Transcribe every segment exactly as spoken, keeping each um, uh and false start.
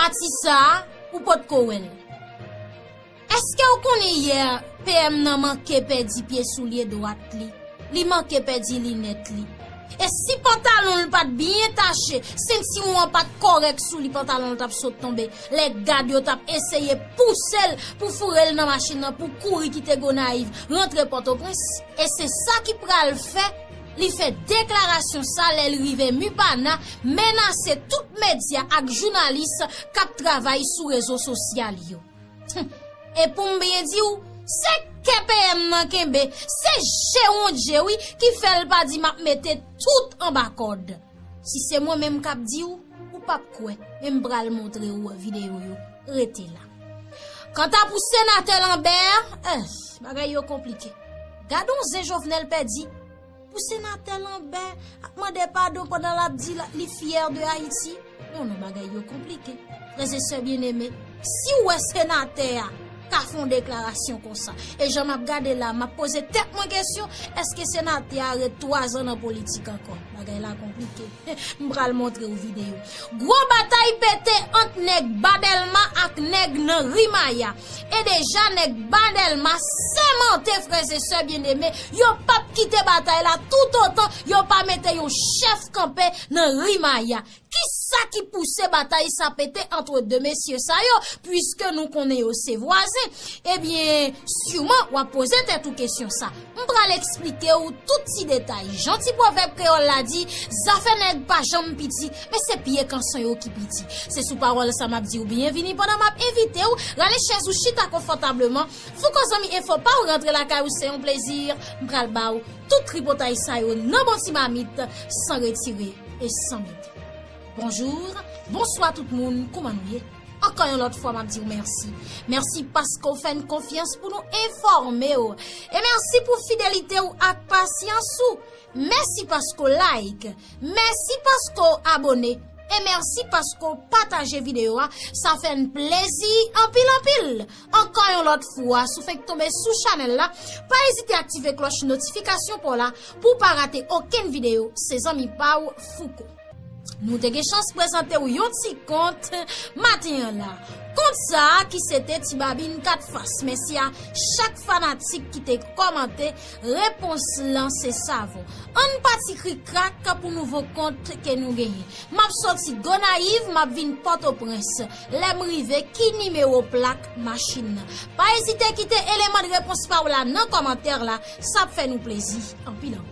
Pati sa a, ou potko wè l. Èske w konnen yè P M nan manke pèdi pye soulye dwat li? Li manke pèdi linèt li. E si pantalon l pa t byen tache, sentiwon an pa t kòrèk sou li, pantalon l t ap sot tonbe. Lè gad yo t ap eseye pouse l pou foure l nan machin nan pou kouri kite Gonayiv, rantre Pòtoprens. E se sa ki pral fè li fè deklarasyon sa lè l rive Mupana, menase tout medya ak jounalis k ap travay sou rezo sosyal yo. E pou m byen di w, se kè P M nan kenbe, se je wondje wi ki fè l pa di m ap mete tout anba kòd. Si se mwen menm k ap di w, ou p ap kwè, men m pral montre w videyo yo. Rete la. Kanta pou senatè Lambert, eh, bagay yo konplike. Gade yon zen Jovenel pèdi. Pou senatè Lambert ap mande padon pandan l ap di la- li fyè de Ayiti. Non, non, bagay yo konplike. Frè e sè byeneme, si w wè senatè a ka fè yon deklarasyon konsa, e jan m ap gade la, m ap poze tèt mwen kesyon, èske senatè a ret twazan nan politik ankò? Bagay la konplike. M pral montre w videyo. Gwo batay pete ant nèg Ba Dèlma ak nèg nan Ri Maya. E deja nèg Ba Dèlma sèmante, frè e sè byeneme, yo p ap kite batay la toutotan yo pa mete yon chèf kanpe nan Ri Maya. Kisa ki pouse batay sa pete ant de mesye sa yo, piske nou konnen yo se vwazen? Ebyen, siman w ap poze tèt ou kesyon sa. M pral eksplike w tout ti detay. Jan ti pwovèb kreyòl la di, zafè nèg pa janm piti, men se pye kanson yo ki piti. Se sou pawòl sa m ap di w byenvini pandan m ap envite w rale chèz ou chita konfòtableman. Fouko zanmi enfo pa w rantre lakay ou, se yon plezi. M pral ba w tout tripotay sa yo nan bon ti mamit, san retire e san mete. Bonjou, bonswa tout moun, kouman nou ye? Ankò yon lòt fwa, m ap di w mèsi. Mèsi paske w fè n konfyans pou nou enfòme w. E mèsi pou fidelite w ak pasyans ou. Mèsi paske w like. Mèsi paske w abone. E mèsi paske w pataje videyo a. Sa fè n plezi anpil, anpil. Ankò yon lòt fwa, si w fenk tonbe sou chanèl la, pa ezite aktive klòch notifikasyon pa w la pou w pa rate okenn videyo. Se zanmi pa w, Fouko. Nou te gen chans prezante w yon ti kont maten an la. Kont sa a ki se te Ti Babin Kat Fas. Mèsi a chak fanatik ki te kòmante, repons lan se savon. Ann pati krikrak pou nouvo kont ke nou genyen. M ap soti Gonayiv, m ap vin Pòtoprens. Lè m rive, ki nimewo plak machin nan? Pa ezite kite eleman de repons pa w la nan kòmantè la, sa ap fè nou plezi anpil anpil.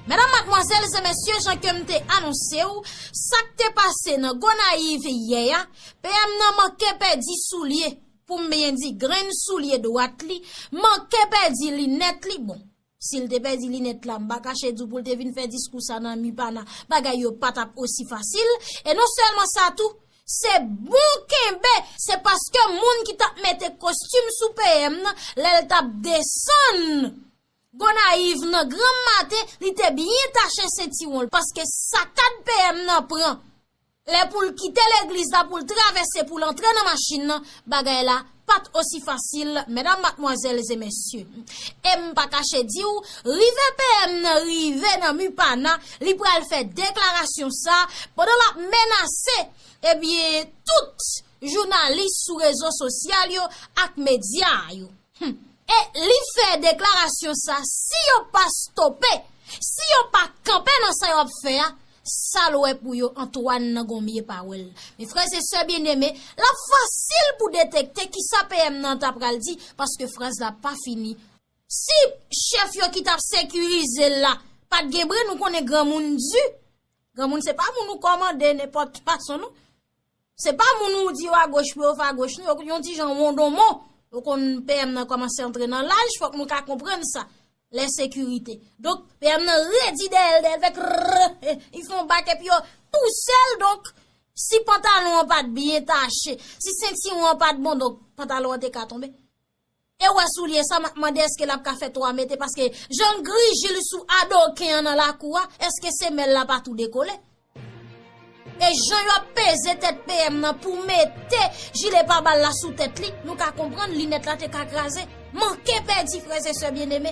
Medam, madmwazèl e mesye, jan ke m te anonse w, sa k te pase nan Gonayiv yè a, P M nan manke pèdi soulye, pou m byen di, grenn soulye dwat li, manke pèdi linèt li. Bon, si l te pèdi linèt la, m pa kache di w pou l te vin fè diskou sa nan Mupana, bagay yo pa t ap osi fasil. E non sèlman sa tou, se bon kenbe, se paske moun ki t ap mete kostim sou P M nan, lè l t ap desann Gonayiv nan granm maten, li te byen tache sentiwon l, paske sakad P M nan pran. Lè pou l kite legliz la, pou l travèse, pou l antre nan machin nan, bagay la pa t osi fasil, medam, madmwazèl e mesye. E m pa kache di w, rive P M nan rive nan Mupana, li pral fè deklarasyon sa, pandan l ap menase, ebyen, tout jounalis sou rezo sosyal yo ak medya yo. Hmm. E li fè deklarasyon sa, si yo pa stope, si yo pa kanpe nan sa y ap fè a, sa l wè pou yo, Antoine nan gon mye pa wè l. Men frè e sè byeneme, l ap fasil pou detekte kisa P M nan ta pral di, paske fraz la pa fini. Si chèf yo ki t ap sekirize l la pa t gen bri, nou konnen granmoun di. Granmoun se pa moun ou kòmande nenpòt fason, non. Se pa moun ou di yo agoch pou yo fè agoch, non. Yo yon ti jan wondonmon. Ou konn P M nan kòmanse antre nan laj, fòk nou ka konprann sa. Lensekirite. Donk, P M nan redi dèyè l, dèyè l fè krrrr, li fè yon bak epi yo pouse l. Donk, si pantalon an pa t byen tache, si sentiwon an pa t bon, donk, pantalon an te ka tonbe. E w wè soulye sa, m ap mande èske l ap ka fè twa mete, paske jan l griji l sou adoken an nan lakou a, èske semèl la pa tou dekole? E jan yo ap peze tèt P M nan pou mete jile pabal la sou tèt li, nou ka konprann linèt la te ka kraze. Manke pèdi, frè e sè byeneme.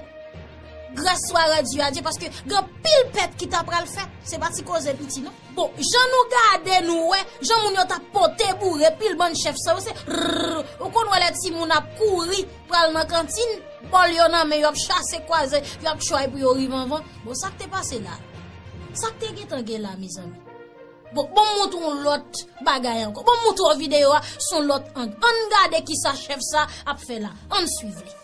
Grâce soit rendue à Dieu, paske gen pil pèt ki ta pral fèt. Se pa ti koze piti, non. Bon, jan nou gade, nou wè, jan moun yo t ap pote boure, pil bann chèf sa yo, se rrrr. Ou konn wè lè timoun ap kouri, pral nan kantin, bòl yo nan men, yo ap chase kwaze, yo ap try pou yo rive anvan. Bon, sa k te pase la? Sa k te gentan gen la, mezanmi? Bon, bon, m montre yon lòt bagay ankò. Bon, m montre yon videyo a, s on lòt ang. Ann gade kisa chèf sa ap fè la. Ann swiv li.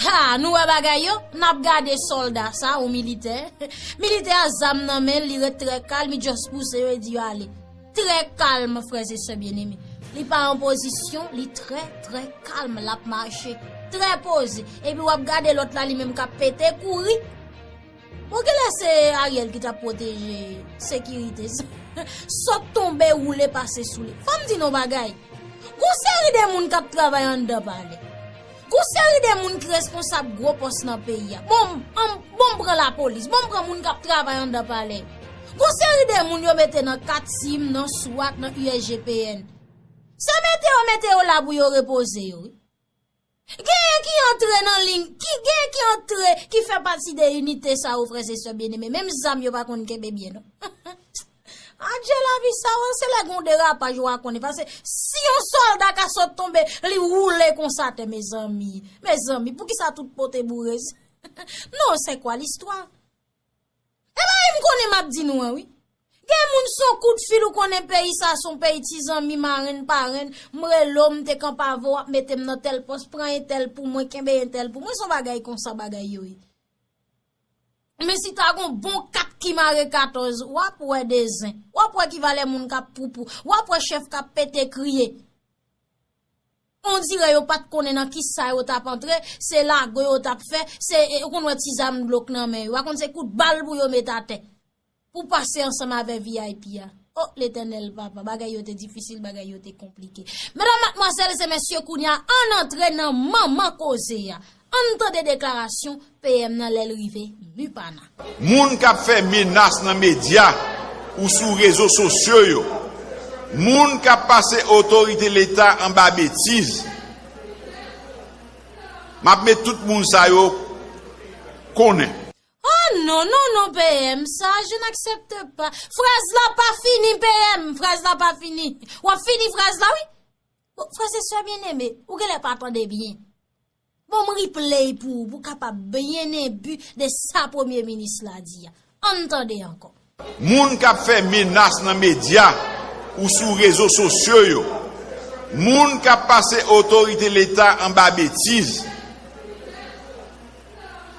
Ha, nou wè bagay yo? N ap gade sòlda sa, yon militè. Militè a zam nan men l, li ret trè kalm, li just pouse yo e di yo ale. Trè kalm, frè e sè byeneme. Li pa an pozisyon, li trè, trè kalm, l ap mache. Trè poze. Epi w ap gade lòt la, li menm k ap pete kouri. Bon, genlè se Ariel ki t ap pwoteje sekirite. Sot tonbe, woule pase sou li. Fò m di nou bagay. Gon seri de moun k ap travay anndan palè. Gon seri de moun ki responsab gwo pòs nan peyi a. Bon, m, bon, m pran lapolis. Bon, m pran moun k ap travay anndan palè. Gon seri de moun yo mete nan kat sim, nan swat, nan U S G P N. Se mete yo, mete yo la pou yo repoze yo, wi. Genyen ki antre nan liy, ki genyen ki antre, ki fè pati de inite sa yo, frè e sè byeneme. Menm zam yo pa konn kenbe byen, non. Adje lavi sa, wi, se lè gon derapaj w a konnen. Paske si yon sòlda ka sot tonbe, li woule konsa atè, mezanmi. Mezanmi, poukisa tout pote boure? Non, c'est quoi l'histoire? E bagay m konnen m ap di nou an, wi. Gen moun s on kout fil ou konnen peyi sa s on peyi ti zanmi, marenn, parenn, m rele w, m te kanpe avè w, w ap mete m nan tèl pòs, pran entèl pou mwen, kenbe entèl pou mwen, s on bagay konsa bagay yo ye. Men si ta gon bon kat ki mare katòz, w ap wè de zen. W ap wè ki valè moun k ap poupou. W ap wè chèf k ap pete kriye. On dirè yo pa t konnen nan kisa yo t ap antre, se lago yo t ap fè, se, e, ou konn wè ti zam Glock nan men yo. W a konn se kout bal pou yo met atè. Pou pase ansanm avè V I P a. O, Letènèl Papa, bagay yo te difisil, bagay yo te konplike. Medam, madmwazèl e mesye, kounye a, ann antre nan manman koze a. Ann tande deklarasyon P M nan lè l rive Mupana. Moun k ap fè menas nan medya ou sou rezo sosyo yo. Moun k ap pase otorite Leta anba betiz. M ap met tout moun sa yo konnen. Oh non, non, non, P M, sa, je n'accepte pas. Frèz la pa fini, P M, frèz la pa fini. W ap fini frèz la, wi. Bon, frè e sè byeneme, ou genlè pa tande byen. Bon, m replay pou ou, pou w kapab byen enbi de sa premye minis la di a. Ann tande ankò. Moun k ap fè menas nan medya ou sou rezo sosyo yo. Moun k ap pase otorite Leta anba betiz.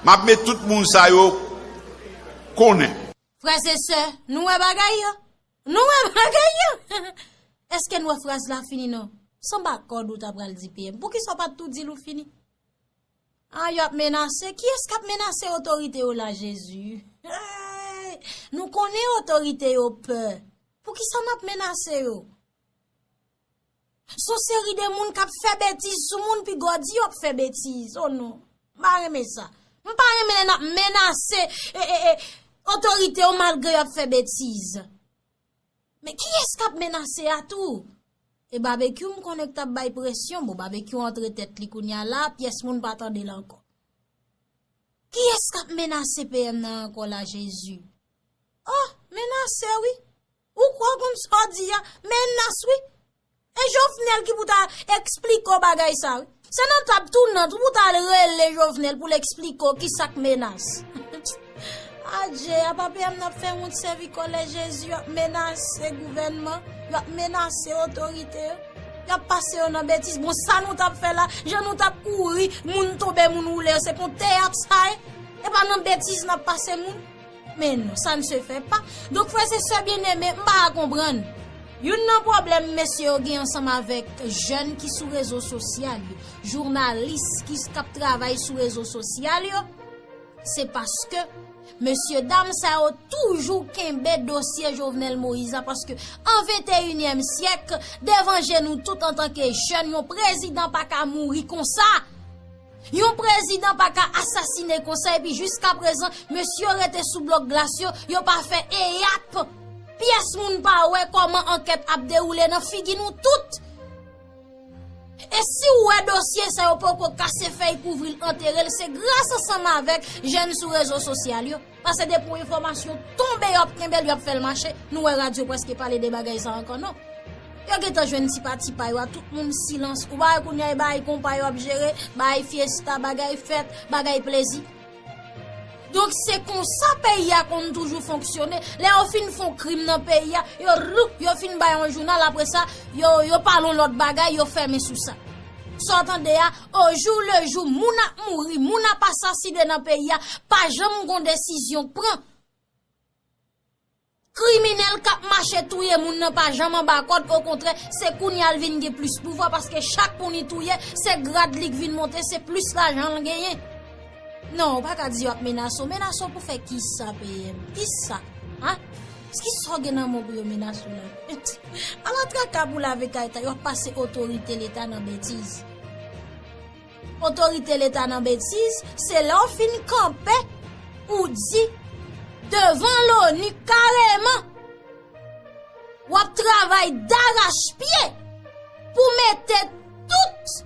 M ap met tout moun sa yo konnen. Frè e sè, nou wè bagay yo? Nou wè bagay yo? Èske n wè frèz la fini non? Sanba kòd ou ta pral di P M. Poukisa w pa t tou di l ou fini? A, y ap menase. Kiyès k ap menase otorite yo la, Jezi? Hey! Nou konnen otorite yo pè. Poukisa n ap menase yo? S on seri de moun k ap fè betiz sou moun, piga w di yo ap fè betiz. Oh non. M pa renmen sa. M pa renmen lè n ap menase, e, e, e, otorite yo malgre y ap fè betiz. Men kiyès k ap menase a tou? E Babekyou, m konnen k t ap bay presyon. Bon, Babekyou antre tèt li kounye a la, pyès moun pa tande l ankò. Kiyès k ap menase P M nan ankò la, Jezi? Oh, menase wi. Ou kwè w konn sa w di a? Menas wi. E Jovenel ki pou ta eksplike w bagay sa wi. Se nan tab tounant ou pou ta al rele Jovenel pou l eksplike w kisa k menas. Adje, apa P M nan ap fè wont sèvi kòlèj Jezi, y ap menase gouvènman, y ap menase otorite yo, y ap pase yo nan betiz. Bon, sa nou t ap fè la, jan nou t ap kouri, moun tonbe, moun woule yo, se pa yon teyat sa ye? E pa nan betiz n ap pase moun? Men non, sa n se fè pa. Donk, frè e sè byeneme, m pa ka konprann. Youn nan pwoblèm mesye yo gen ansanm avèk jèn ki sou rezo sosyal yo, jounalis ki k ap travay sou rezo sosyal yo, se paske mesye dam sa yo toujou kenbe dosye Jovenel Moïse la, paske an venteyinyèm syèk, devan je nou tout antanke jèn, yon prezidan pa ka mouri konsa. Yon prezidan pa ka asasine konsa, epi jiskaprezan, mesye yo rete sou blòk glas yo, yo pa fè eyap. Pyès moun pa wè kòman ankèt ap dewoule nan figi nou tout. E si w wè dosye sa yo poko kase fèy kouvri l, antere l, se gras ansanm avèk jèn sou rezo sosyal yo. Paske depi yon enfòmasyon tonbe, y ap kenbe l, y ap fè l mache. Nou wè radyo prèske pale de bagay sa ankò, non. Yo gentan jwenn ti pati pa yo a, tout moun silans. Ou pa wè kounye a e bagay konpa yo ap jere, bagay fyesta, bagay fèt, bagay plezi. Donk, se konsa peyi a konn toujou fonksyone. Lè yo fin fè yon krim nan peyi a, yo, yo fin bay yon jounal, apre sa, yo, yo pale yon lòt bagay, yo fèmen sou sa. Sa w tande a, o jou le jou, moun ap mouri, moun ap asasinen nan peyi a, pa janm gon desizyon k pran. Kriminèl k ap mache touye moun nan pa janm anba kòd, okontrè, se kounye a l vin gen plis pouvwa paske chak moun li touye, se grad li k vin monte, se plis lajan l genyen. Non, ou pa ka di yo ap menase w. Menase w pou fè kisa, P M? Kisa? Hein? Kisa w gen nan men w pou yo menase w la? Ala traka pou lave kay ta, yo ap pase otorite Leta nan betiz. Otorite Leta nan betiz, se lè w fin kanpe, ou di devan l'ONU kareman, w ap travay darachpye pou mete tout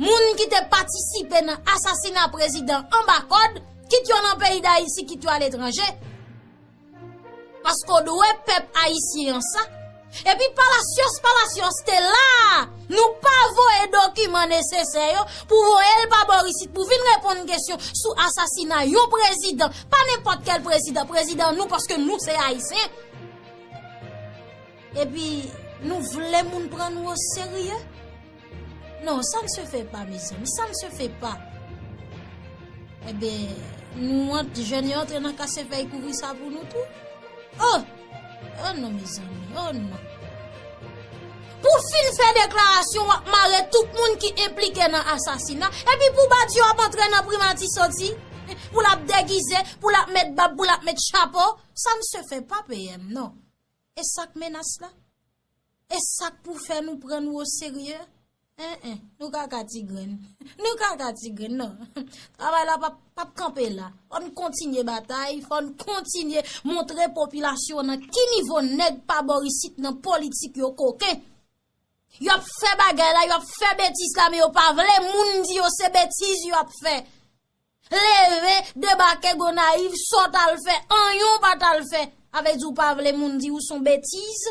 moun ki te patisipe nan asasina prezidan anba kòd, kit yo nan peyi Dayiti, kit yo aletranje. Paske w dwe pèp ayisyen an sa. Epi Palacios, Palacios te la. Nou pa voye dokiman nesesè yo pou voye l pa bò isit pou vin reponn kesyon sou asasina yon prezidan. Pa nenpòt kèl prezidan, prezidan nou, paske nou se ayisyen. Epi nou vle moun pran nou oserye? Non, ça ne se fait pas, mezanmi, ça ne se fait pas. Ebyen, nou ant jèn yo antre nan kase fèy kouvri sa pou nou tou. Oh! Oh non, mezanmi, oh non. Pou fin fè deklarasyon, w ap mare tout moun ki enplike nan asasina, epi pou Badio ap antre nan primati soti, pou l ap degize, pou l ap met bab, pou l ap met chapo. Ça ne se fait pas, P M, non. E sa k menas la? E sa k pou fè nou pran nou oserye? En, en, nou kaka ti grenn. Nou kaka ti grenn, non. Travay la p ap, p ap kanpe la. Fò n kontinye batay, fò n kontinye montre popilasyon an nan ki nivo nèg pa bò isit nan politik yo koken. Y ap fè bagay la, y ap fè betiz la, men yo pa vle moun di yo se betiz yo ap fè. Leve, debake Gonayiv, sa w t al fè, anyen w pa t al fè. Sa vle di w pa vle moun di w se yon betiz?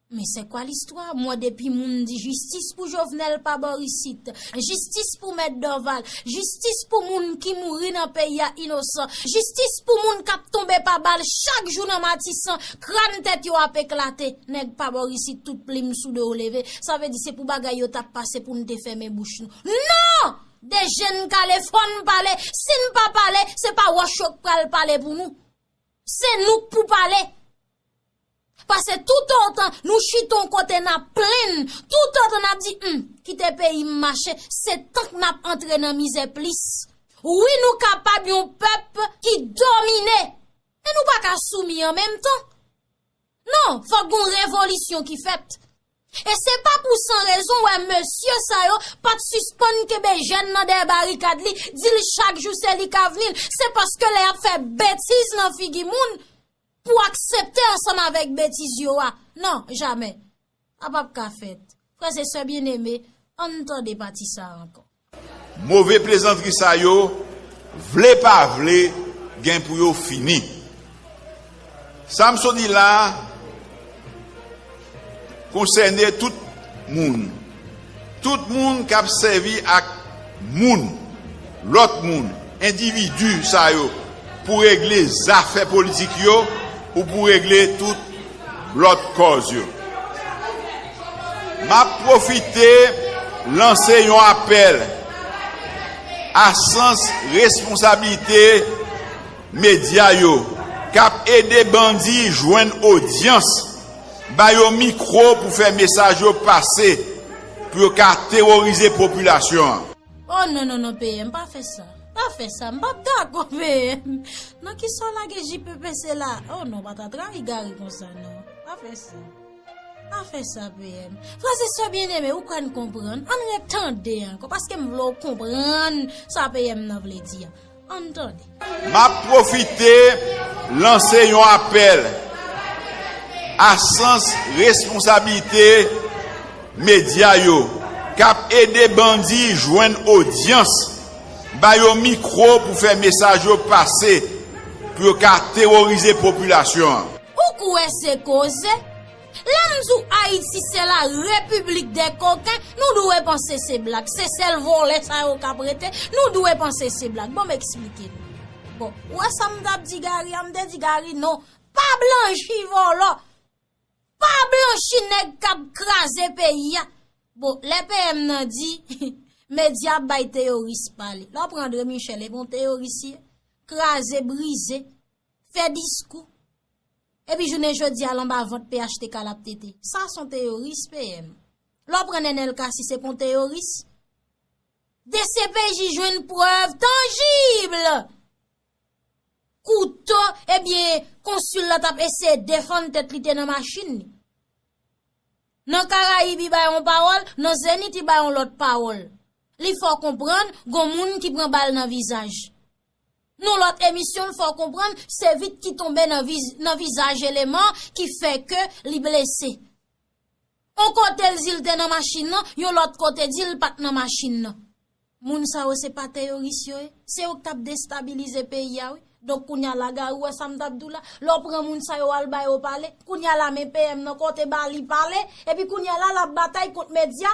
Mais c'est quoi l'histoire? Mwen, depi moun di jistis pou Jovenel pa bò isit, jistis pou Mèt Dorval, jistis pou moun ki mouri nan peyi a inosan, jistis pou moun k ap tonbe pa bal chak jou nan Matisan, kràn tèt yo ap eklate, nèg pa bò isit, tout plim sou do yo leve. Sa vle di se pou bagay yo t ap pase pou n te fèmen bouch nou. Non! De je n kale, fò n pale. Si n pa pale, se pa wòch yo k pral pale pou nou. Se nou k pou pale. Paske toutotan nou chita yon kote n ap plenn, toutotan n ap di, hmm, kite peyi m mache, se tank n ap antre nan mizè plis. Wi, nou kapab yon pèp ki domine. Men nou pa ka soumi an menm tan. Non, fòk gon revolisyon ki fèt. E se pa pou san rezon w wè mesye sa yo pa t sispann kenbe jèn nan dèyè barikad li, di l chak jou se li k avni l. Se paske lè y ap fè betiz nan figi moun, pou aksepte ansanm avèk betiz yo a. Non, jamè. Sa p ap ka fèt. Frè e sè byeneme, ann tande pati sa a ankò. Move plezantri sa yo, vle pa vle, gen pou yo fini. Sa m sot di la a konsène tout moun. Tout moun k ap sèvi ak moun, lòt moun, endividi sa yo pou regle zafè politik yo ou pou regle tout lòt kòz yo. M ap pwofite lanse yon apèl a sans responsablite medya yo k ap ede bandi jwenn odyans, ba yo mikwo pou fè mesaj yo pase, pou yo ka teworize popilasyon an. Oh non, non, non, P M, pa fè sa. Pa fè sa, m p ap dakò, P M. Nan kisa w lage J P P C la? Oh non, pa ta trayi Gary konsa, non. Pa fè sa. Pa fè sa, P M. Frè e sè byeneme, ou kwè n konprann? Ann ret tande ankò, paske m vle w konprann sa P M nan vle di a. Ann tande. M ap pwofite lanse yon apèl a sans responsablite medya yo k ap ede bandi jwenn odyans, ba yo mikwo pou fè mesaj yo pase, pou yo ka teworize popilasyon an. Ou kwè se koze? Lè m di w Ayiti se la repiblik dè koken, nou dwe panse se blag. Se sèl vòlè sa yo k ap rete, nou dwe panse se blag. Ban m eksplike nou. Bon, ou wè sa m t ap di Gary a, m te di Gary non. Pa blanchi vòlò. Pa blanchi nèg k ap kraze peyi a. Bon, lè P M nan di, medya ap bay teyoris pale. Lè w pran André Michel, e pa yon teyoris ye. Kraze, brize, fè diskou. Epi jounen jodi a, l anba vant P H T K l ap tete. Sa se yon teyoris, P M. Lè w pran Nenel Cassy, se pa yon teyoris. D C P J jwenn prèv tanjib. Kouto, ebyen, konsil la t ap eseye defann tèt li te nan machin li. Nan Karayib, li bay yon pawòl, nan Zenit, li bay yon lòt pawòl. Li fè w konprann, gon moun ki pran bal nan vizaj. Nan lòt emisyon, l fè w konprann, se vit ki tonbe nan viz-, nan vizaj eleman ki fè ke li blese. Yon kote l di l te nan machin nan, yon lòt kote di l pa t nan machin nan. Moun sa yo se pa teyoris yo ye? Se yo k t ap destabilize peyi a wi. Donk kounye a la Gary, ou wè sa m t ap di w la, lè w pran moun sa yo al ba yo pale, kounye a la men P M nan kote ba li pale, epi kounye a la l ap batay kont medya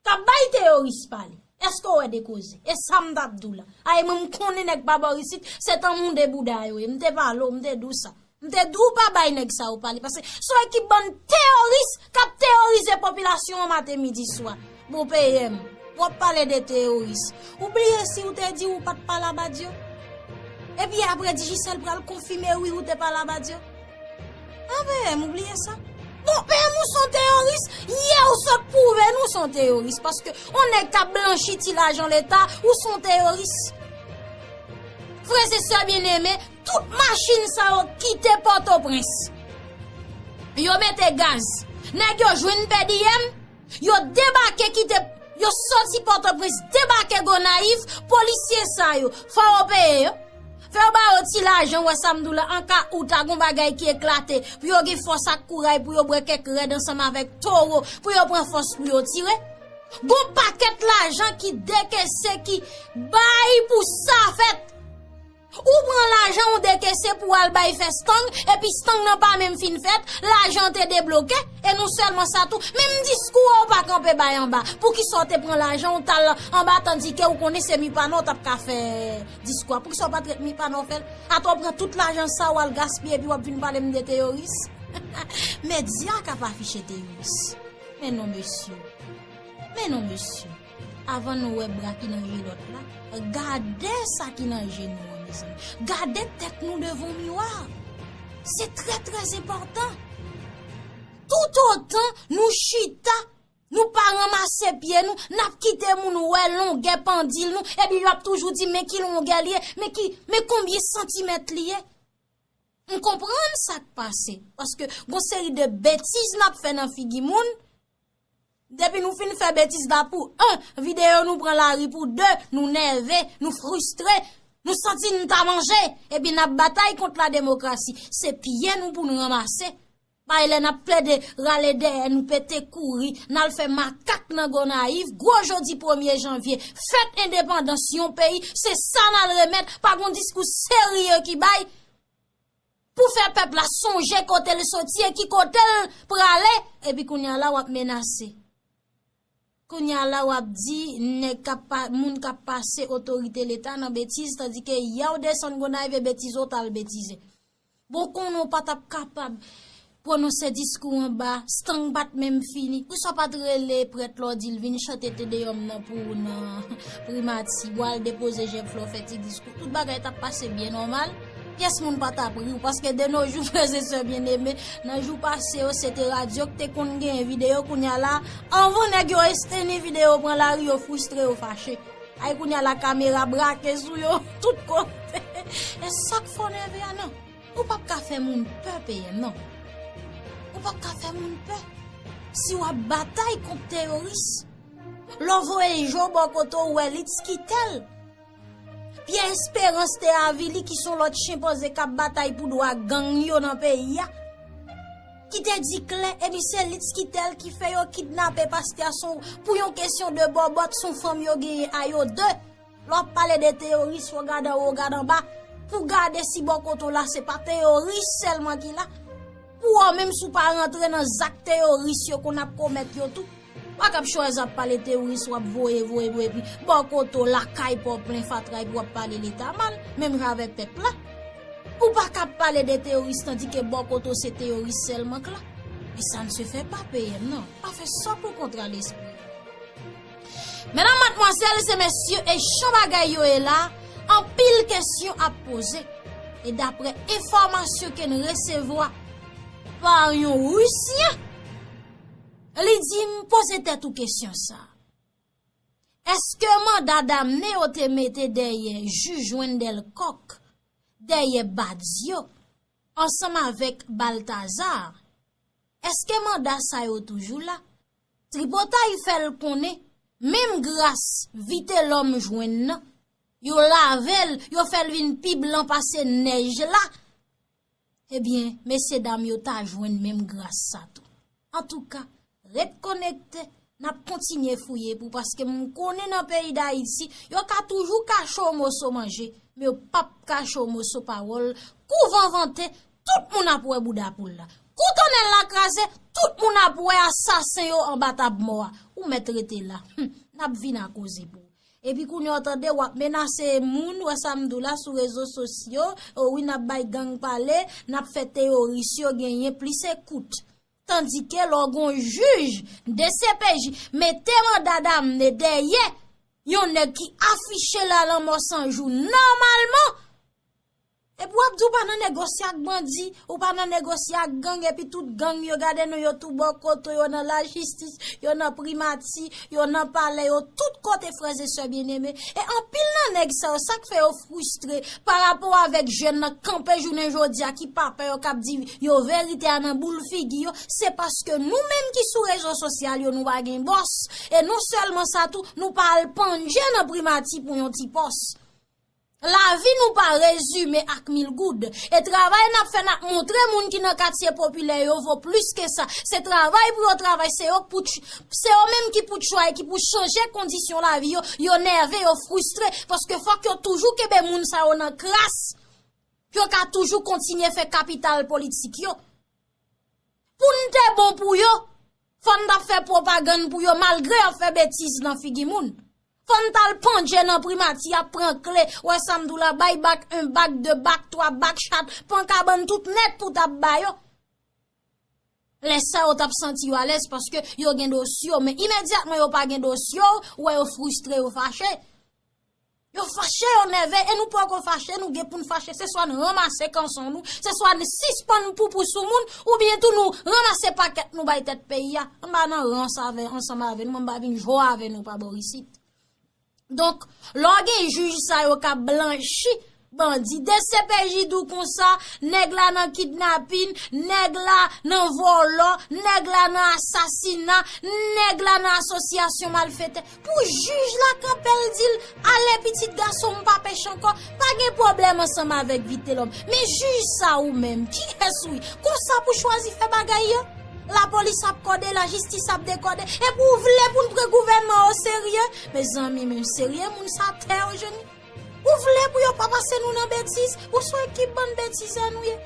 k ap bay teyoris pale. Èske w wè de koze? E sa m t ap di w la. Ay mwen m konnen nèg pa bò isit, se tanmou de bouda yo ye. M te pale w, m te di w sa. M te di w pa bay nèg sa yo pale, paske se yon ekip bann teyoris k ap teyorize popilasyon an maten, midi, swa. Bon, P M, w ap pale de teyoris. Ou bliye si w te di ou pa t pale a Badio? Epi apre Digicel pral konfime wi ou te pale a Badio. An P M, ou bliye sa? Bon, P M, ou se yon teyoris, yè ou sot pwouve nou se yon teyoris, paske yon nèg k ap blanchi ti lajan leta, ou se yon teyoris. Frè e sè byeneme, tout machin sa yo kite Pòtoprens. Yo mete gaz. Nèg yo jwenn pèdiyèm, yo debake kite, yo soti Pòtoprens, debake Gonayiv, polisye sa yo, fò yo peye yo. Fò yo ba yo ti lajan, wè sa m di w la, an ka ou ta gon bagay ki eklate, pou yo gen fòs ak kouray, pou yo bwè kèk rèd ansanm avèk towo, pou yo pran fòs pou yo tire. Gon pakèt lajan ki dekese, ki bay pou sa fèt. Ou pran lajan ou dekese pou w al bay fè stang, epi stang nan pa menm fin fèt, lajan te debloke, e non sèlman sa tou, menm diskou a ou pa kanpe bay anba. Poukisa w te pran lajan ou t al anba, tandike ou konnen se Mipanò w t ap ka fè diskou a? Poukisa w pa t ret Mipanò fè l? Atò w pran tout lajan sa w al gaspiye, epi w ap vin pale m de teyoris? Medya k ap afiche teyoris. Men non, mesye. Men non, mesye. Avan nou wè bra ki nan je lòt la, gade sa ki nan je nou an, mezanmi. Gade tèt nou devan miwa. Se trè, trè enpòtan. Toutotan nou chita, nou pa ranmase pye nou, n ap kite moun wè longè pandil nou, epi y ap toujou di men ki longè li ye, men ki, men konbyen santimèt li ye. M konprann sa k pase, paske gon seri de betiz n ap fè nan figi moun. Depi nou fin fè betiz la pou en, videyo nou pran lari pou de, nou nève, nou fristre, nou santi n ta manje, epi n ap batay kont la demokrasi. Se pye nou pou n ranmase. Bay lè n ap plede rale dèyè nou pete kouri, n al fè makak nan Gonayiv, gwo jodi premye janvye, fèt endepandans yon peyi, se sa n al remèt, pa gon diskou serye ki bay pou fè pèp la sonje kote l soti e ki kote l prale, epi kounye a la w ap menase. Kounye a la w ap di nèg k ap pa, moun k ap pase otorite leta nan betiz, tandike yè w desann Gonayiv e betize w t al betize. Bon, konnen w pa t ap kapab pwononse diskou anba, stang pa t menm fini. Poukisa w pa t rele prèt la w di l vin chante Te Deyòm nan pou ou nan primati, w al depoze Jèf la w fè ti diskou. Tout bagay t ap pase byen nòmal. Pyès moun pa t ap ri w, paske de nos jours, frè e sè byeneme, nan jou pase yo, se te radyo k te konn genyen videyo, kounye a la, anvan nèg yo esteni videyo pran lari, yo fristre, yo fache. Ay, kounye a la, kamera brake sou yo, tout kote. E sa k fè w nève a, non. Ou p ap ka fè moun pè, P M, non. Ou p ap ka fè moun pè. Si w ap batay kont teyoris, lè w voye je w bò kote w, w wè li, kite l. Pyè Esperans te avili ki se yon lòt chenpanze k ap batay pou dwa gang yo nan peyi a. Ki te di klè, epi se Litskitèl ki fè yo kidnape pastè a, se yon, pou yon kesyon de bòbòt, se yon fanm yo genyen a yo de. Lè w ap pale de teyoris, fò w gade anwo, w gade anba, pou gade si bò kote w la, se pa teyoris sèlman ki la. Pou w menm si w pa rantre nan zak teyoris yo konn ap komèt yo tou. Pa k ap chwazi ap pale teyoris, w ap voye, voye, voye, epi bò kote w lakay pa w plen fatra, epi w ap pale Leta mal, menm jan avèk pèp la. Ou pa k ap pale de teyoris, tandike bò kote w se teyoris sèlman k la. E sa n se fè pa P M, non. Pa fè sa pou kontra lespri. Medam, madmwazèl e mesye, e jan bagay yo ye la, anpil kesyon ap poze. E daprè enfòmasyon ke n resevwa pa yon Risyen, li di m poze tèt ou kesyon sa. Èske manda damne yo te mete dèyè jij Wendell Coq, dèyè Badio, ansanm avèk Balthazar? Èske manda sa yo toujou la? Tripotay fè l konnen, menm gras Vitelòm jwenn nan, yo lave l, yo fè l vin pi blan pase nèj la. Ebyen, mesyedam yo ta jwenn menm gras sa tou. Antouka, ret konekte, n ap kontinye fouye pou, paske m konnen nan peyi Dayiti, yo ka toujou kache w moso manje, men yo p ap kache w moso pawòl. Kou van vante, tout moun ap wè bouda poul la. Kou tonnèl la kraze, tout moun ap wè asasen yo anba tab mò a. Ou mèt rete la. Hum, n ap vin a koze pou ou. Epi kounye a w tande w ap menase moun, wè sa m di w la, sou rezo sosyo, o wi, n ap bay gang pale, n ap fè teyoris yo genyen plis ekout. Tandike lè w gen yon jij, D C P J, mete manda damne dèyè yon nèg ki afiche la lanmò san jou nòmalman, epi w ap di w pa nan negosye ak bandi, ou pa nan negosye ak gang, epi tout gang yo, gade nou, yo tou bò kote w, yo nan lajistis, yo nan primati, yo nan palè, yo tout kote, frè e sè byeneme. E anpil nan nèg sa yo, sa k fè yo fristre pa rapò avèk jèn nan kanpe jounen jodi a ki pa pè yo, k ap di yo verite a nan boul figi yo, se paske nou menm ki sou rezo sosyal yo, nou pa gen bòs. E non sèlman sa tou, nou pa al pandje nan primati pou yon ti pòs. Lavi nou pa rezime ak mil goud. E travay n ap fè, n ap montre moun ki nan katye popilè yo vo plis ke sa. Se travay pou yo travay, se yo k pou ch-, se yo menm ki pou tchwaye, ki pou chanje kondisyon lavi yo. Yo nève, yo fristre, paske fòk yo toujou kenbe moun sa yo nan kras. Yo ka toujou kontinye fè kapital politik yo. Pou n te bon pou yo, fò n t ap fè pwopagann pou yo, malgre y ap fè betiz nan figi moun. Fò n t al pandje nan primati, y ap pran kle, wè sa m di w la, bay bak en, bak de, bak twa, bak chat, pran kabann tout nèt pou t ap ba yo. Lè sa yo t ap santi yo alèz paske yo gen dosye yo, men imedyatman yo pa gen dosye yo, ou wè yo fristre, yo fache. Yo fache, yo nève, e nou poko fache, nou gen pou n fache. Se swa n ranmase kanson nou, se swa n sispann poupou sou moun, oubyen tou nou ranmase pakèt nou bay tèt peyi a. M pa nan rans avè, ansanm avè nou, mwen m pa vin jwe avè nou pa bò isit. Donk, lè w gen jij sa yo k ap blanchi bandi, D C P J di w konsa, nèg la nan kidnapin, nèg la nan vòlò, nèg la nan asasina, nèg la nan asosyasyon malfetè. Pou jij la kanpe l di l, ale pitit gason m pa pèch ankò, pa gen pwoblèm ansanm avèk Vitelòm. Men jij sa ou menm, kiyès ou ye? Konsa pou chwazi fè bagay yo? Lapolis ap kòde, lajistis ap dekòde, epi w vle pou n pran gouvènman an oserye? Mezanmi, men serye moun sa tè yo jwenn. Ou vle pou yo pa pase nou nan betiz? Ou sou ekip bann betizè nou ye?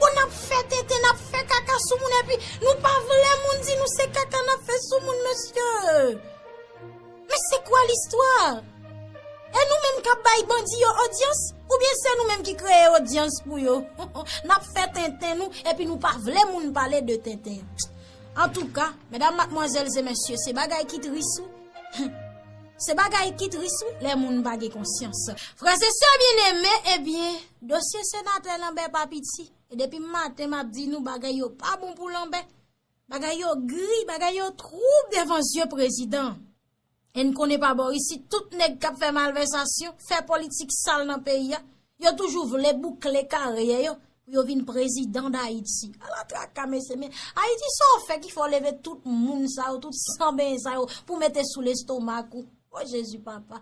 Bon, n ap fè tenten, n ap fè kaka sou moun, epi nou pa vle moun di nou se kaka n ap fè sou moun, mesye. Men se kwa listwa? E nou menm k ap bay bandi yo odyans? Oubyen se nou menm ki kreye odyans pou yo? N ap fè tenten nou, epi nou pa vle moun pale de tenten. Antouka, medam, madmwazèl e mesye, se bagay ki tris, wi. Se bagay ki tris, wi, lè moun pa gen konsyans. Frè e sè byeneme, ebyen, dosye senatè Lambert pa piti. E depi maten, m ap di nou, bagay yo pa bon pou Lambert. Bagay yo gri, bagay yo twoub devan zye prezidan. E n konnen pa bò isit, tout nèg k ap fè malvèsasyon, fè politik sal nan peyi a, yo toujou vle boukle karyè yo pou yo vin prezidan Dayiti. Ala traka, mesye, men Ayiti, sa w fè ki fè w leve tout moun sa yo, tout sanbenyen sa yo, pou mete sou lestomak ou? O Jezi papa.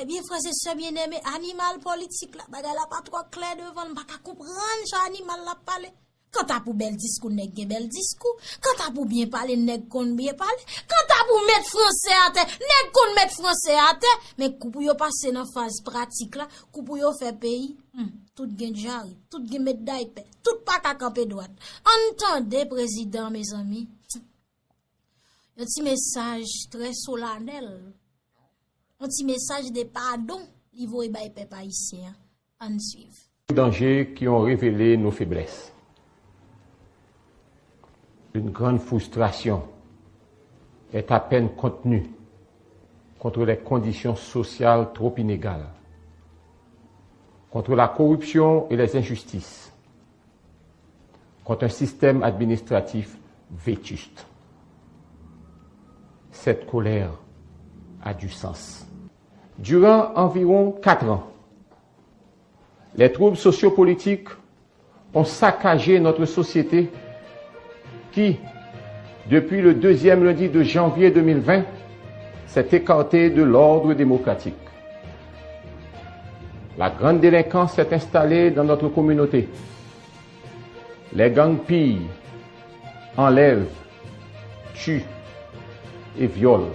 Ebyen, frè e sè byeneme, animal politik la, bagay la pa twò klè devan l, m pa ka konprann jan animal la ap pale. Kanta pou bèl diskou, nèg gen bèl diskou. Kanta pou byen pale, nèg konn byen pale. Kanta pou met franse atè, nèg konn met franse atè. Men kou pou yo pase nan faz pratik la, kou pou yo fè peyi, hmm, tout gen djari, tout gen met daypè, tout pa ka kanpe dwat. Ann tande prezidan, mezanmi. Yon ti mesaj trè solanèl. Yon ti mesaj de padon li voye bay pèp ayisyen an. Ann swiv. Dangers qui ont révélé nos faiblesses. Une grande frustration est à peine contenue contre les conditions sociales trop inégales, contre la corruption et les injustices, contre un système administratif vétuste. Cette colère a du sens. Durant environ quatre ans, les troubles sociopolitiques ont saccagé notre société qui, depuis le deuxième lundi de janvier deux mille vingt, s'est écartée de l'ordre démocratique. La grande délinquance s'est installée dans notre communauté. Les gangs pillent, enlèvent, tuent et violent.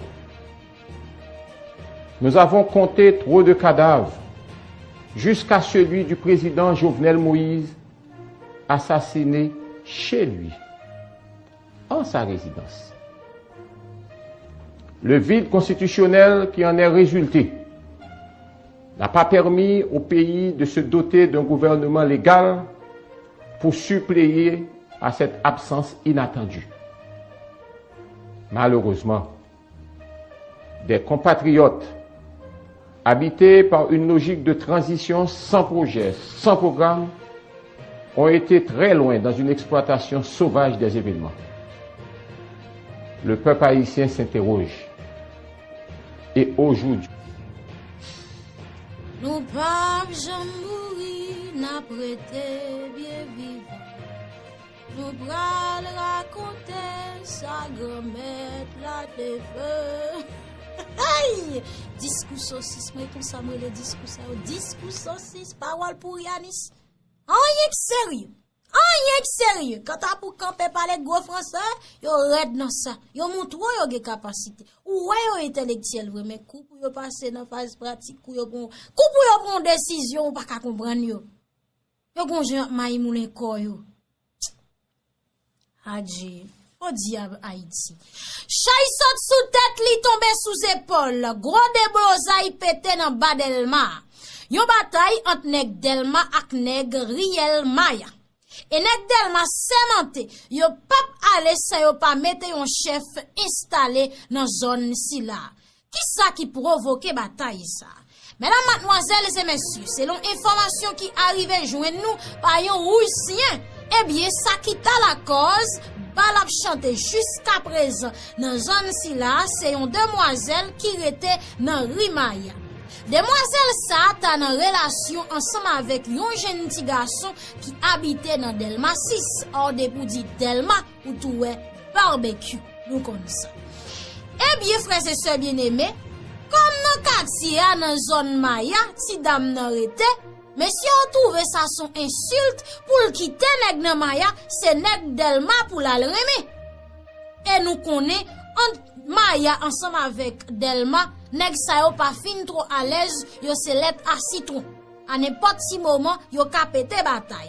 Nous avons compté trop de cadavres, jusqu'à celui du président Jovenel Moïse, assassiné chez lui, en sa résidence. Le vide constitutionnel qui en est résulté n'a pas permis au pays de se doter d'un gouvernement légal pour suppléer à cette absence inattendue. Malheureusement, des compatriotes habités par une logique de transition sans projet, sans programme, ont été très loin dans une exploitation sauvage des événements. Le peuple haïtien s'interroge. Et aujourd'hui, nou p ap janm mouri, n ap rete byen vivan. Nou pral rakonte sa Granmèt la te fè. Hey! Diskou sosis, mwen konsa m rele diskou sa yo. Diskou sosis, pawòl pou Yanis. Anyen k serye. Anyen k serye. Kanta pou kanpe pale gwo franse, yo rèd nan sa. Yo montre w yo gen kapasite. Ou wè yo entelektyèl vre, men kou pou yo pase nan faz pratik, kou yo pran, kou pou yo pran yon desizyon, ou pa ka konprann yo. Yo gon jan y ap mayi moulen kò yo. Adje. O dyab Ayiti. Chay sot sou tèt li, tonbe sou zepòl. Gwo deblozay pete nan ba Dèlma. Yon batay ant nèg Dèlma ak nèg Riyèl Maya. E nèg Dèlma sèmante, yo p ap ale san yo pa mete yon chèf enstale nan zòn sila. Kisa ki pwovoke batay sa? Medam, madmwazèl e mesye, selon enfòmasyon ki arive jwenn nou pa yon Risyen, ebyen, sa ki ta lakòz bal ap chante jiskaprezan nan zòn sila, se yon demwazèl ki rete nan ri Maya. Demwazèl sa ta nan relasyon ansanm avèk yon jenn ti gason ki abite nan Dèlma sis, or depi w di Dèlma, ou tou wè Barbecue, nou konn sa. Ebyen, frè e sè byeneme, kòm nan katye a, nan zòn Maya, ti dam nan rete, mesye yo twouve sa s on ensilt pou l kite nèg nan Maya, se nèg Dèlma pou l al renmen. E nou konnen, ant Maya ansanm avèk Dèlma, nèg sa yo pa fin twò alèz, yo se lèt a sitwon. A nenpòt ti moman, yo ka pete batay.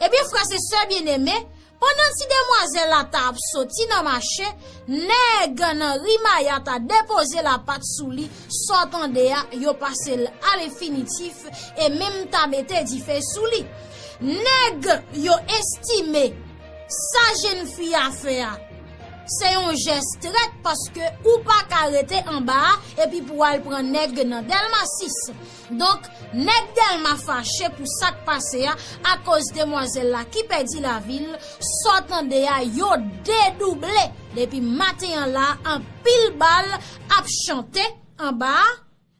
Ebyen, frè e sè byeneme, pandan ti demwazèl la ta ap soti nan mache, nèg nan ri Maya ta depoze lapat sou li, sa w tande a, yo pase l a lenfinitif e menm ta mete dife sou li. Nèg yo estime sa jèn fi a fè a, se yon jès trèt paske ou pa ka rete anba a epi pou w al pran nèg nan Dèlma sis. Donk, nèg Dèlma fache pou sa k pase a, akoz demwazèl la ki pèdi lavi l, sa w tande a, yo dedouble. Depi maten an la, anpil bal ap chante anba a.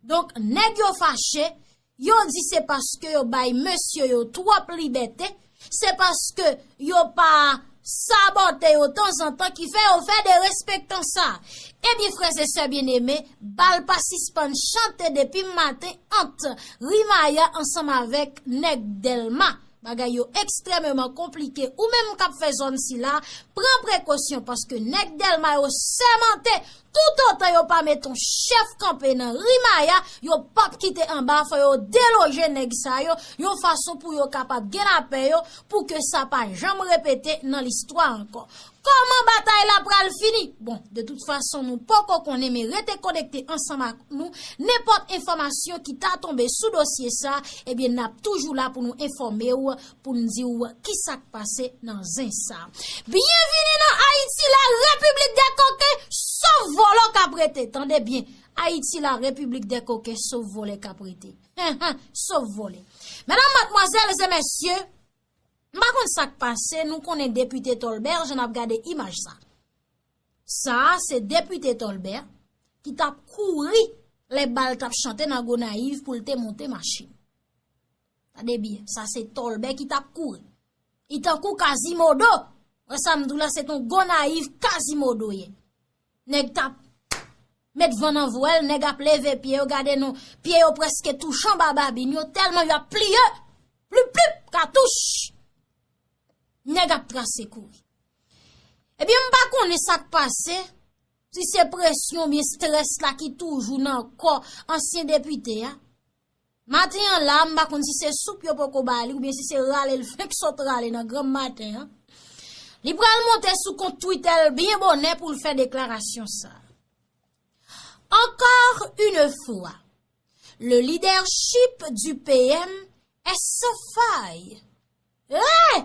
Donk, nèg yo fache, yo di se paske yo bay mesye yo twòp libète, se paske yo pa sabote yo tanzantan ki fè yo fè derespektan sa. Ebyen, frè e sè byeneme, bal pa sispann chante depi maten ant Rimaya ansanm avèk nèg Dèlma. Bagay yo ekstrèmeman konplike. Ou menm k ap fè zòn sila, pran prekosyon paske nèg Dèlma yo sèmante toutotan yo pa met yon chèf kanpe nan Rimaya, yo p ap kite anba, fò yo deloje nèg sa yo, yon fason pou yo kapab gen lapè yo, pou ke sa pa janm repete nan listwa ankò. Kòman batay la pral fini? Bon, de tout fason, nou poko konnen, men rete konekte ansanm ak nou. Nenpòt enfòmasyon ki ta tonbe sou dosye sa, ebyen, n ap toujou la pou nou enfòme w, pou n di w ki sa k pase nan zen sa. Byenvini nan Ayiti, la Repiblik dè koken, sof vòlò k ap rete. Tande byen, Ayiti, la Repiblik dè koken, sof vòlè k ap rete. Sof vòlè. Medam, madmwazèl e mesye, m pa konn sa k pase, nou konnen depite Tolbè, jan n ap gade imaj sa. Sa a se depite Tolbè ki t ap kouri lè bal t ap chante nan Gonayiv pou l te monte machin. Tande byen, sa se Tolbè ki t ap kouri. Li tankou Kazimodo. Wè sa m di w la, se t on Gonayiv Kazimodo ye. Nèg t ap met van nan vwèl, nèg ap leve pye yo, gade non, pye yo prèske touche anba babin yo, tèlman y ap pliye, plip, plip, katouch. Nèg ap trase kouri. Ebyen, m pa konnen sa k pase, si se presyon oubyen strès la ki toujou nan kò ansyen depite a. Maten an la, m pa konn si se soup yo poko ba li oubyen si se rale l fenk sot rale nan granm maten an. Li pral monte sou kont Twitter l byen bonè pou l fè deklarasyon sa. Encore une fois, le leadership du P M est sans faille. Hey!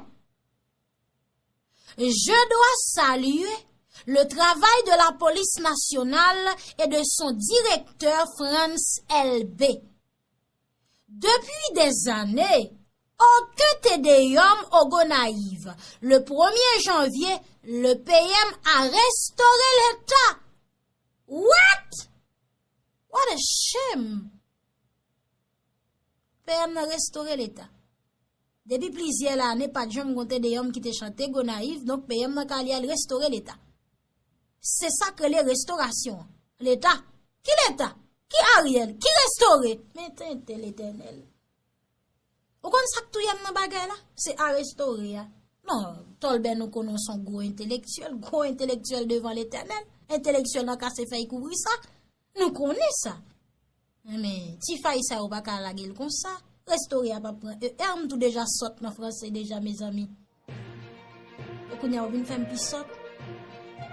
Je dois saluer le travail de la police nationale et de son directeur Frantz Elbé. Depuis des années, aucun Te Deum au Gonayiv. Le premier janvier, le P M a restauré l'État. What? What a shame! P M nan restore Leta. Depi plizyè lane, pa t janm gon Te Deum ki te chante Gonayiv, donk P M nan ka li al restore Leta. Se sa k rele restorasyon an. Leta? Ki Leta? Ki Ariel? Ki restore? Men tenten Letènèl. Ou konn sa k touye m nan bagay la? Se a restore a. Non, Tolbè nou konnen w se yon gwo entelektyèl, gwo entelektyèl devan Letènèl. Entelektyèl nan kase fèy kouvri sa. Nou konnen sa. Men, ti fay sa yo pa ka lage l konsa. Restore a p ap pran E R, m tou deja sòt nan franse deja, mezanmi. E kounye a, ou vin fè m pi sòt.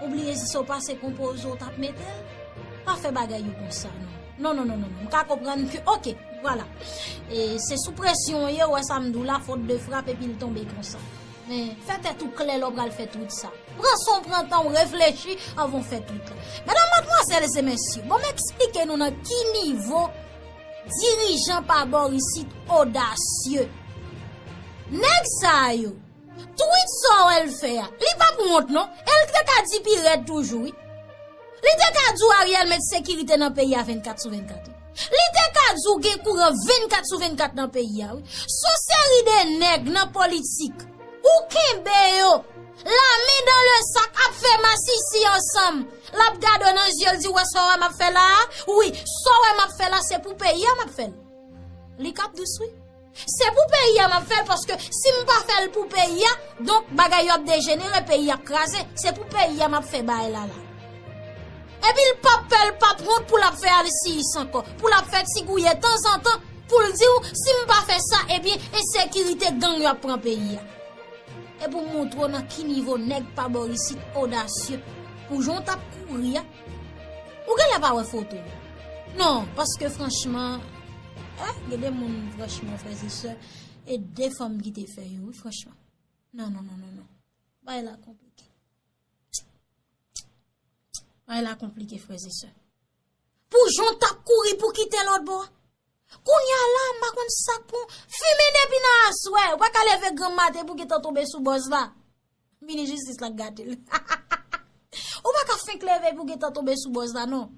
Ou bliye si se w pase konpoze w t ap mete l? Pa fè bagay yo konsa, non. Non, non, non, non, non. M ka konprann ke, oke, vwala. E se sou presyon w ye, w wè sa m di w la, fot de frap, epi l tonbe konsa. Men, fè tèt ou klè lè w pral fè tout sa. Pran san w, pran tan w, reflechi anvan w fè tout. Medam, madmwazèl e mesye, bon, m eksplike nou nan ki nivo dirijan pa bò isit odasye. Nèg sa yo, tweet sa w wè l fè a, li p ap wont non, e l te ka di pi rèd toujou, wi. Li te ka di w Ariel met sekirite nan peyi a vennkat sou vennkat, wi. Li te ka di w gen kouran vennkat sou vennkat nan peyi a, wi. S on seri de nèg nan politik. Ou kenbe yo, lamen dan le sak, ap fè masisi ansanm. L ap gade w nan zye, l di, "W wè sa w wè m ap fè la a? Wi, sa w wè m ap fè la, se pou peyi a m ap fè l." Li k ap dous, wi. Se pou peyi a m ap fè l, paske si m pa fè l pou peyi a, donk bagay yo ap dejenere, peyi a ap kraze. Se pou peyi a m ap fè bagay la la. Epi l p ap pè, l p ap wont pou l ap fè alsiyis ankò, pou l ap fè ti gouye tanzantan, pou l di w, "Si m pa fè sa, ebyen, ensekirite, gang yo ap pran peyi a." E pou m montre w nan ki nivo nèg pa bò isit odasye, pou jan w t ap kouri a, ou genlè pa wè foto yo. Non, paske franchman, eh, gen de moun, franchman, frè e sè, e de fanm ki te fè yo, wi, franchman. Non, non, non, non, non. Bagay la konplike. Bagay la konplike, frè e sè. Pou jan w t ap kouri pou kite lòt bò a. Kounye a la, m pa konn sa k pran. Fimen depi nan aswè. Ou pa ka leve granm maten pou gentan tonbe sou bòz la. Minis jistis la k gate l. Ou pa ka fenk leve pou gentan tonbe sou bòz la, non.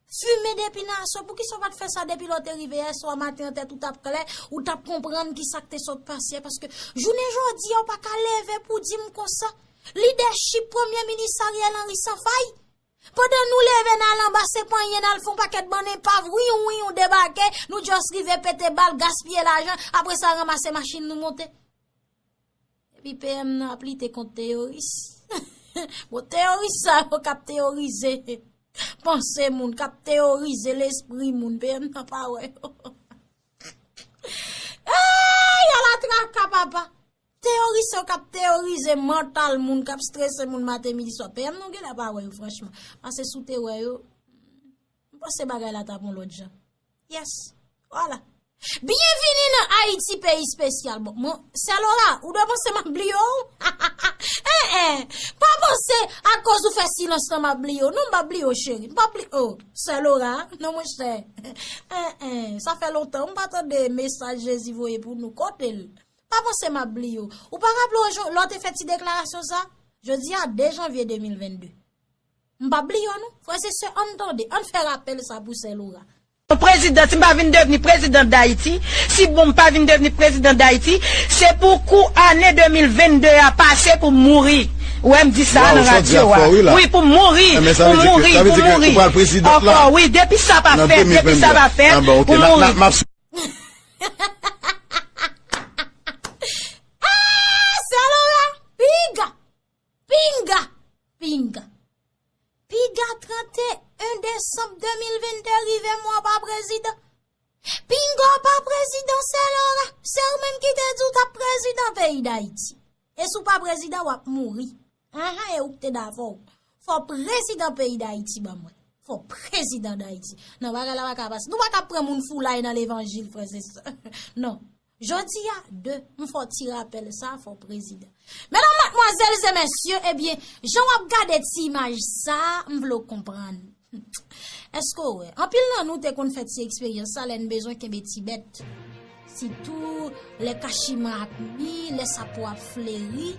Fimen depi nan aswè. Poukisa w pa t fè sa depi lè w te rive yè swa maten an, tèt ou t ap klè, ou t ap konprann ki sa k te sot pase a? Paske jounen jodi a, ou pa ka leve pou di m konsa. Lidèchip Premye Minis Ariel Henry san fay. Pandan nou leve n al anba, se panyen n al fè yon pakèt bann enpav, wiyon, wiyon, debake, nou just rive pete bal, gaspiye lajan, apre sa ranmase machin nou monte. Epi P M nan ap lite kont teyoris. Bon, teyoris sa yo k ap teyorize panse moun, k ap teyorize lespri moun, P M nan pa wè yo. Ay, ala traka, papa! Teyoris yo k ap teyorize mantal moun, k ap strese moun maten, midi, swa. P M nou genlè pa wè yo, franchman. Paske si w te wè yo, m panse bagay la t ap yon lòt jan. Yes. Vwala. Byenvini nan Ayiti, peyi espesyal. Bon, mwen, Sè Lora, ou dwe panse m ap bliye w? Eh, eh. Pa panse akoz ou fè silans lan m ap bliye w. Non, m p ap bliye w, cheri. M p ap bliye w. Sè Lora, non, monchè. Eh, eh. Sa fè lontan. M pa tande mesaj Jezi voye pou nou. Kote l? Pa panse m ap bliye w. Ou pa raple w jan lè w te fè ti deklarasyon sa? Jodi a de janvye de mil vennde. M p ap bliye w non. Frè e sè, ann tande, ann fè rapèl sa pou Sè Lora. Prezidan, si m pa vin devni prezidan Dayiti, si bon, m pa vin devni prezidan Dayiti, se pou kou ane de mil vennde a pase pou m mouri. Ou wè m di sa nan radyo a. Wi, pou m mouri, pou m mouri, pou m mouri. Ankò, wi, depi sa pa fèt, depi sa pa fèt, pou m mouri. Ah, Sè Lora, piga, pinga, pinga. Piga trannteyen desanm de mil vennde rive, mwen pa prezidan. Pinga w pa prezidan, Sè Lora. Se ou menm ki te di w t ap prezidan peyi Dayiti. E si w pa prezidan, w ap mouri. Ahan, e ou k te davò w. Fò prezidan peyi Dayiti ban mwen. Fò prezidan Dayiti. Non, bagay la pa ka pase. Nou pa ka pran moun foulay nan levanjil, frè e sè. Non. Jodi a, de, m fè w ti rapèl sa, fò prezidan. Medam, madmwazèl e mesye, ebyen, jan w ap gade ti imaj sa, m vle w konprann. Èske w wè? Anpil nan nou te konn fè ti eksperyans sa lè n bezwen kenbe ti bèt. Sitou lè kachiman ap mi, lè sapo ap fleri.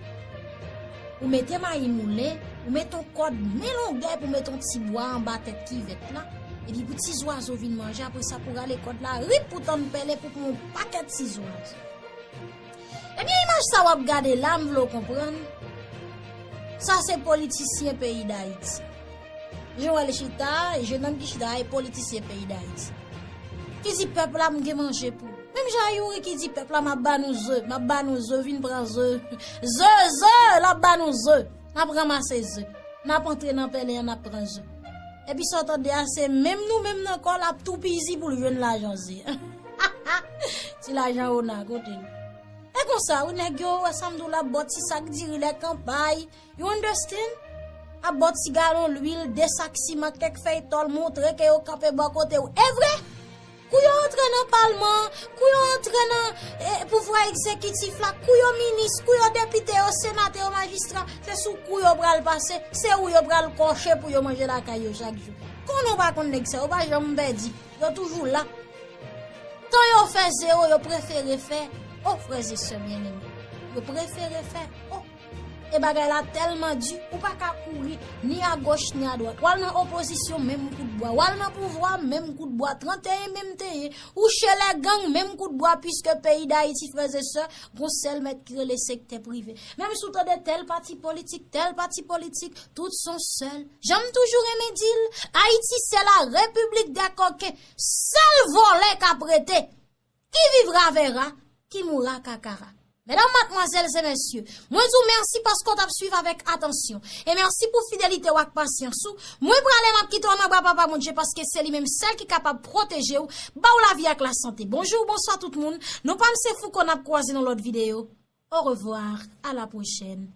Ou mete mayi moulen, ou mete yon kòd men longè pou mete yon ti bwa anba tèt kivèt la. Epi pou ti zwazo vin manje, apre sa pou rale kòd la, rip pou tann pèlen pou pran yon pakèt ti zwazo. Ebyen, imaj sa w ap gade la, m vle w konprann. Sa se politisyen peyi Dayiti. Joel chita, jennonm ki chita a, e politisyen peyi Dayiti. Ki di pèp la, m gen manje pou ou. Menm jan a Youri ki di pèp la, m ap ba nou ze, m ap ba nou ze, vin pran ze. Ze, ze, l ap ba nou ze. N ap ranmase ze. N ap antre nan pèlen an, n ap pran ze. Epi sa w tande a, se menm nou menm nan kò l ap toupizi pou l jwenn lajan ze. Ti lajan ona, kote l? E konsa, wi, nèg yo, wè sa m di w la, ap bò ti sak diri lè kanpay. You understand? Ap bò ti galon lwil, de sak siman, kèk fèy tòl, montre ke yo kanpe bò kote w. E vre? Kou yo antre nan palman, kou yo antre nan, eh, pouvwa egzekitif la, kou yo minis, kou yo depite, yo senatè, yo majistra, se sou kou yo pral pase, se ou yo pral kòche pou yo manje lakay yo chak jou. Konnen w pa konn nèg sa, yo pa janm pèdi, yo toujou la. Tan yo fè zewo, yo prefere fè, o, frè e sè byeneme, yo prefere fè, o, e bagay la tèlman di, ou pa ka kouri ni agoch ni adwat. W al nan opozisyon, menm kout bwa. W al nan pouvwa, menm kout bwa. Trannteyen, menm teyen. Ou chez les gangs, menm kout bwa, piske peyi Dayiti, frè e sè, gon sèl mèt ki rele sektè prive. Menm si w tande tèl pati politik, tèl pati politik, tout son sèl. Jan m toujou renmen di l, Ayiti, c'est la République des coquins. Sèl vòlè k ap rete. Qui vivra verra, qui mourra kakara. Medam, madmwazèl e mesye, mwen di w mèsi paske w t ap swiv avèk atansyon. E mèsi pou fidelite w ak pasyans ou. Mwen prale, m ap kite w nan bra Papa Bondye paske se li menm sèl ki kapab pwoteje w, ba w lavi ak lasante. Bonjou, bonswa tout moun. Non pa m se Fouco, n ap kwaze nan lòt videyo. Au revoir, à la prochaine.